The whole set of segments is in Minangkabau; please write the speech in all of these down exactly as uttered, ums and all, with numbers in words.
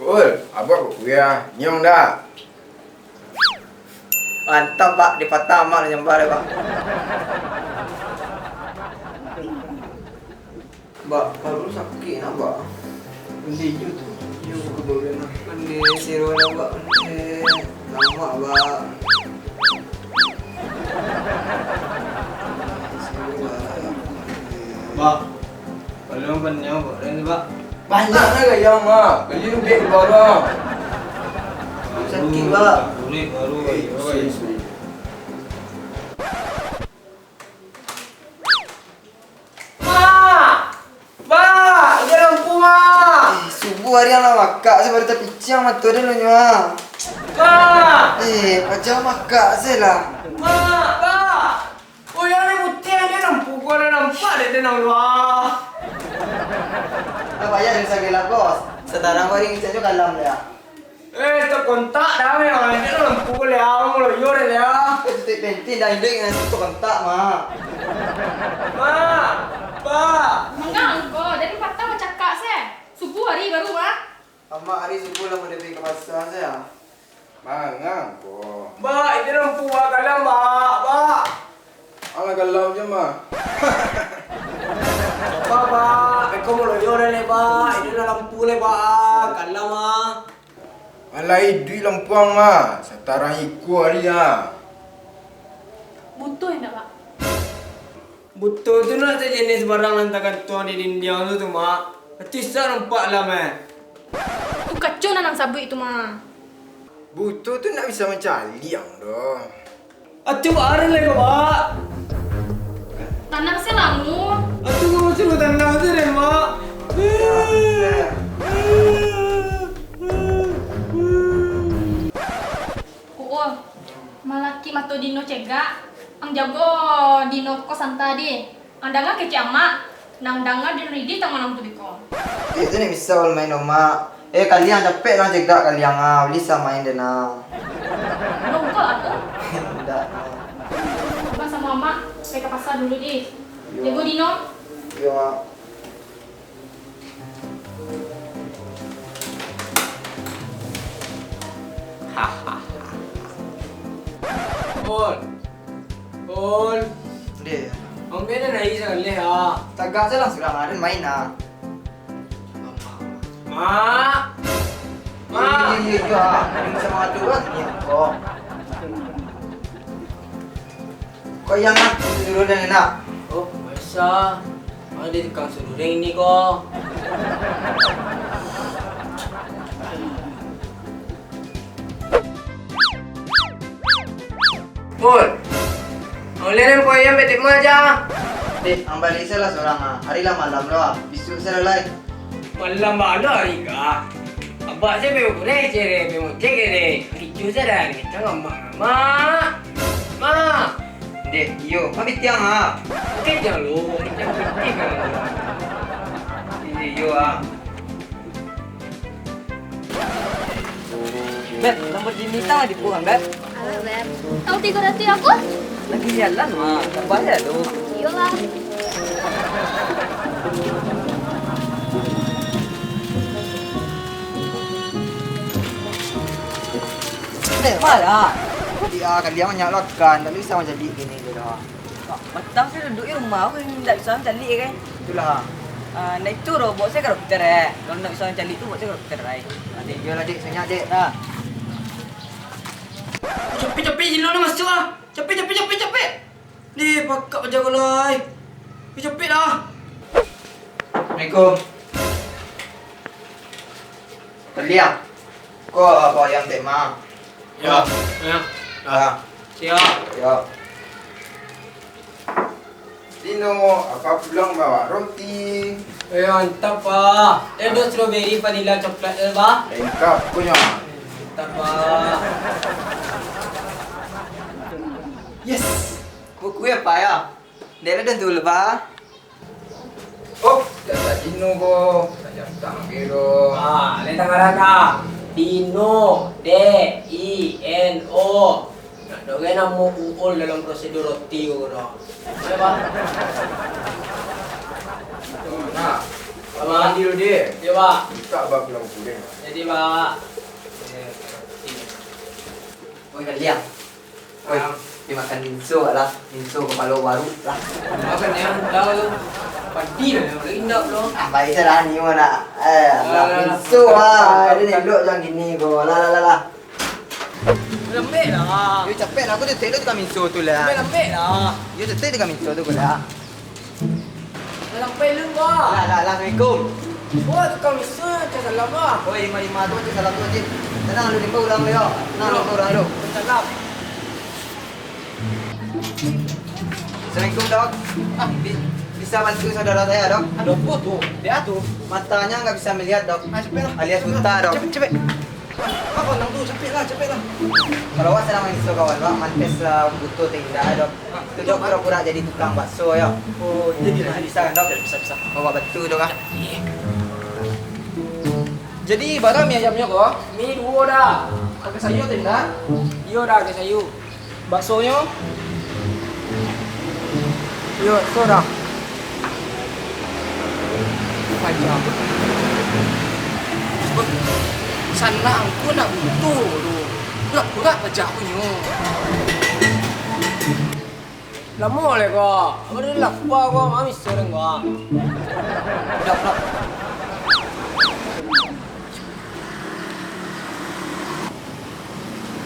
Ul, abah kok kuliah, nyium dak? Mantap, Bak. Dipatah amak lah nyambah deh, Bak. Bak, paruik sakik nah, Bak. Pendi inyo tu. Iyo, kedolen lah. Pendi siro lah, Bak. Pendi. Lamak, Bak. Bak, kalau banyak, Bak, dan, Bak. Banyak lah gaya, Mak. Beli lubek baru, ah. Sakik, Bak. Boleh, baru. Eh, sorry, sorry. Mak! Mak! Iko lampu, Mak! Eh, subuah hari lah makak, se baru tapiciang mato den lo nyo, ah. Mak! Eh, pacah makak se lah. Mak! Mak! Oh, yang ni putiah ni lampu, ko lah nampak dek den lo, ah. Lah bayar den sagalo, Bos. Satarang ko hari ngeceknyo kalam, ya. Eh, takontak dah, memang. Iko lampu ko liau, mulo yo deh liau. Eh, tutuik pentin dah, indak ingat takontak, Mak. Mak! Mak! Manga ko, dari patang bacakak se. Subuh hari baru, Mak. Amak hari subuh lah pada pai ka pasa se, ah. Manga ko. Bak, iko lampu, Bak, kalam, Bak, Bak. Alah, kalam se, Mak. Apa, Bak? Beko mulo yo deh, Bak. Iko lah lampu deh, Bak. Kalam, ah. Alah, iduik lampuang, Mak. Satarang iko hari, ah. Butuh indak, Bak? Butuh tu nak sajenis barang nan tagantuang di dindiang tu, tu, Mak. Ati sa nampak lah, meh. Tu kaco nan ang sabuik tu, Mak. Butuh tu nak bisa mancaliak ang doh. Atu barang lai ko, Bak. Tanang se lah, Mun. Atu ko suruah tanang se den, Bak. Uul, malaki mato Dino cegak, ang jago Dino ko santa di. Ang danga kecek amak, nan danga Dino ridih tamanang tu beko. Eh, tu ni misal main, Mak. Eh, kaliang capek lah cegak kaliang, ah. Ulih sa main den, ah. Dongkol aku. Indak, Mak. Abang samo amak, pai ka pasa dulu, di. Iyo. Jago Dino. Iyo, Mak. Ul. Ul. Deh. Ambiak den aia sagaleh, ah. Tagak se lah surang, ah. Den main, ah. Mak. Mak. Iyo, iyo, iyo, ah. Tadi macam mangadu kan? Iyo, kok. Kok iyo, Mak? Suruah den, nak. Oh, biasa. Ado tukang suruah den ko. Pul. Ulih den poyang betik maja. Dek, ang baliak se lah surang, ah. Ari lah malam lo, ah. Bisuak se lah lai. Malam bana ari ka. Abak se pai bakurai se deh, pai mojek se deh. Ricuah se dah, kito ngamak-ngamak. Mak! Deh, iyo, mah bitiang, ha. Oke, jangan lu, jangan berhenti, kan. Iyo, ah. Beb, Lamborghini hitam lah dibuang, Beb. Alah, Beb. Tahu tiga ratus aku? Lagi jalan, Mak. Tambah aja tu. Iyolah. Eh, malah. Jadi, ah, kalian banyak lah kan. Tak bisa macam ni, gini je dah. Batang se duduak di rumah, aku indak bisa mancaliak, kan. Itulah. Ah, nah itu doh, baok se ka dokter, eh. Kalau indak bisa mancaliak tu, baok se ka dokter, ai. Nanti juo lah, Dek, banyak, Dek. Nah. Capek, capek, Jilo ni masuk, ah. Capek, capek, capek, capek. Ni, pakak paja ko lai. Capek dah. Assalamualaikum. Kalian. Ko apo ayam teh, Mang? Ya, ya. Ah. Siap. Ya. Dino, apa pulang bawa roti? Eh, mantap, Pak. Eh, dua strawberry, vanilla, coklat, eh, Pak. Lengkap punya. Mantap, Pak. Yes! Buku apa ya? Dek lah tu lebar. Oh, dah tak Dino ko. Tak jantang lagi tu. Ah, lain tangan rata. Dino, D I N O. Nak dengar namo Uul dalam prosedur roti ko doh. Ayo, Pak. Nah, Abang mandi dulu, Dik. Iya, Pak. Minta abang pulang kuliah. Jadi, Pak. Oi, kalian. Oi, pi makan minso lah. Minso kapalo baru lah. Makan yang tahu tu. Padi lah, yang indak tu. Ah, baik salah ni mana. Eh, lah, minso lah. Ada elok jangan gini ko. Lah, lah, lah, lah. Lambek lah. Yo, capek lah. Aku tetek tu tukang minso tu lah. Lambek lah. Yo, tetek tukang minso tu ko lah. Dah sampai lun, Bah. Lah, lah, lah, assalamualaikum. Wah, tukang miso, macam salam, Bah. Oi, lima-lima tu, macam salam tu, Cik. Tenang, lu limba urang, yo. Tenang, lu limba urang, lu. Salam. Assalamualaikum, Dok. Ah, bi-, bisa bantu saudara saya, Dok? Ada apa tu? Dia tu. Matanya nggak bisa melihat, Dok. Ah, cepet lah. Alias buta, Dok. Cepet, cepet. Apa nang tu? Capek lah, capek lah. Kalau awak sadang mangiso kawan, awak mantes, ah, buto tenda, Dok. Tu, Dok, pura-pura jadi tukang bakso, yo. Oh, jadi lah, jadi. Bisa kan, Dok? Jadi, bisa, bisa. Awak bantu, Dok, ah. Jadi, bara mi ayamnyo ko? Mi duo dah. Pakai sayur tenda? Iyo dah, pakai sayur. Baksonyo? Iyo, so dah. Paja. Sanang ko nak buto tu. Pura-pura paja ko nyo. Lamo le ko. Baru lapar ko, mami sering ko. Dok, dok.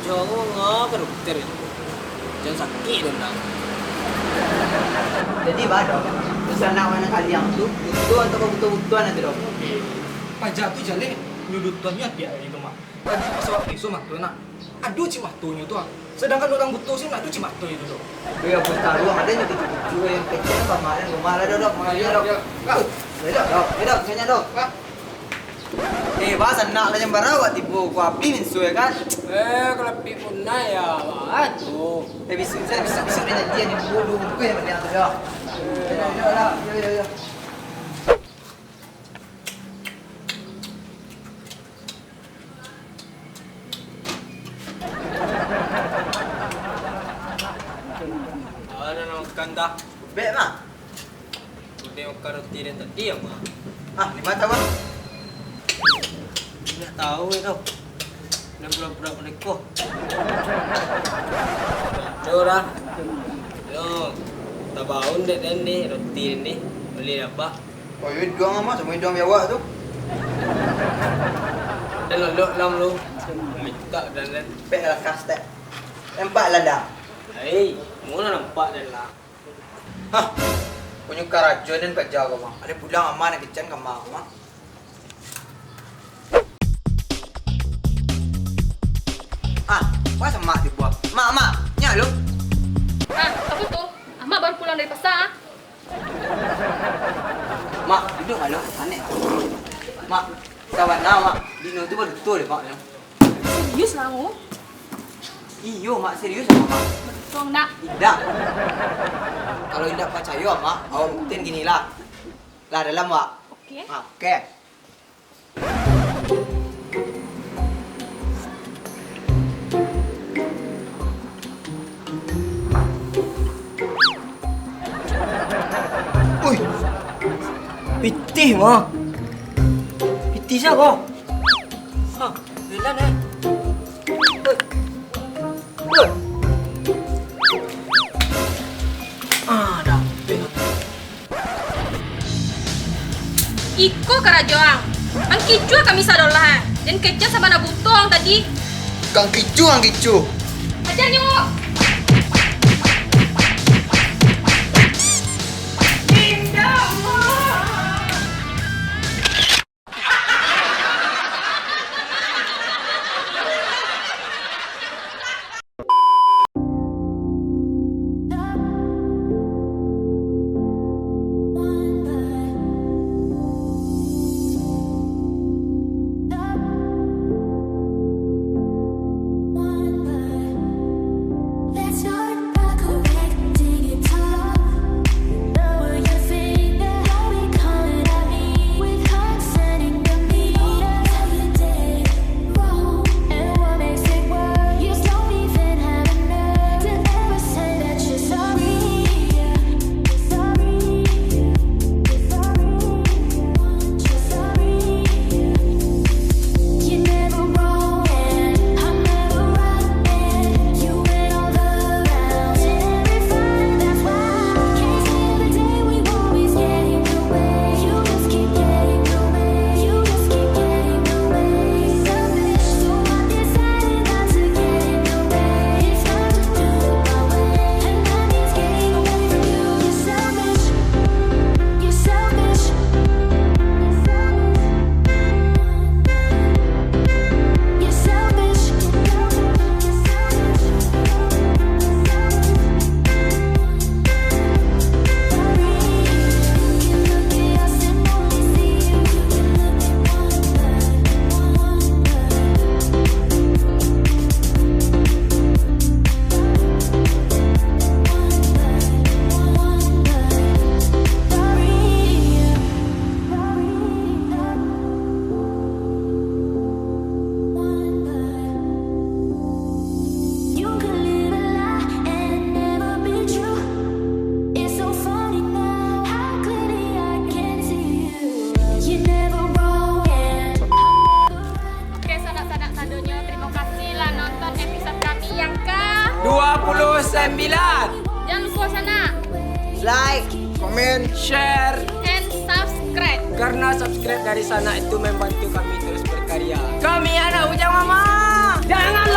Jangan ngah ka dokter. Jangan sakik den, Dok. Jadi, ba, Dok, sanak anak kalian tu, buto atau buto-butoan ado, Dok? Paja tu jaleh, nyo duduak tu apiak itu, Mak. Tadi pas awak pareso mato, nak. Ado ciek matonyo tu, ah. Sedangkan urang buto sih, nak ado ciek mato itu, Dok. Yo, buta ruang ado nyo kucu-kucu, yang kecil, Mak, rumah lah, Dok, Mak, Dok. Yo, yo. Lah. Yo, Dok, yo, Dok, banyak, Dok. Lah. Eh, bah, sanak lah, jan barawak tibo, ku abih minso, yo kan? Eh, kalau pi punai, yo, bah, tu. Eh, bisuk, saya bisuk-bisuk dah janji, ni dulu, dulu, dulu, yang penting tu, yo. Yo, yo, yo, lah. Yo, yo, yo. Awak dah makan dah? Bek, Mak. Udah makan roti den tadi, yo, Mak? Ah, di ma, Bang? Indak tahu itu. Dah pura-pura menikah. Aduh, dah. Yo, tabaun dek den ni, roti den ni. Bali dapek. Oh, iyo, iduang, Mak, samo iduang biawak tu. Den lolok lam lu. Mintak den, den. Pek lah kas, tek. Nampak lah dah. Hei, mano nampak den lah? Hah? Punyo karajo den paja ko, Mak. Ado pulang ama nan kican ka ma ko, Mak. Ah, pas Mak dibuang. Mak, Mak, nyak lu. Ah, apo tu? Amak baru pulang dari pasa, ah. Mak, duduak malu, panek. Mak, sabana, Mak, Dino tu baduto deh, Mak, yo. Serius lah, Mak? Iyo, Mak, serius, Mak. Baduto ndak? Indak. Kalau indak pacayo, Mak, awak buktiin kini lah. Lah, dalam, Mak. Oke. Ah, oke. Oi, pitih mah. Pitih sia ko? Ha, jalan eh. Oi. Oi. Ah, dapek lah. Iko karajo ang. Ang kicuah kami sadolah, eh. Jan kecek sabana buto ang tadi. Kang kicuah, ang kicuah. Ajar nyo. Indak, Mak. Puluh sembilan. Jangan lupa sana Like, comment, Share. and subscribe. Karena subscribe dari sana itu membantu kami terus berkarya. Kami anak bujang mama. Jangan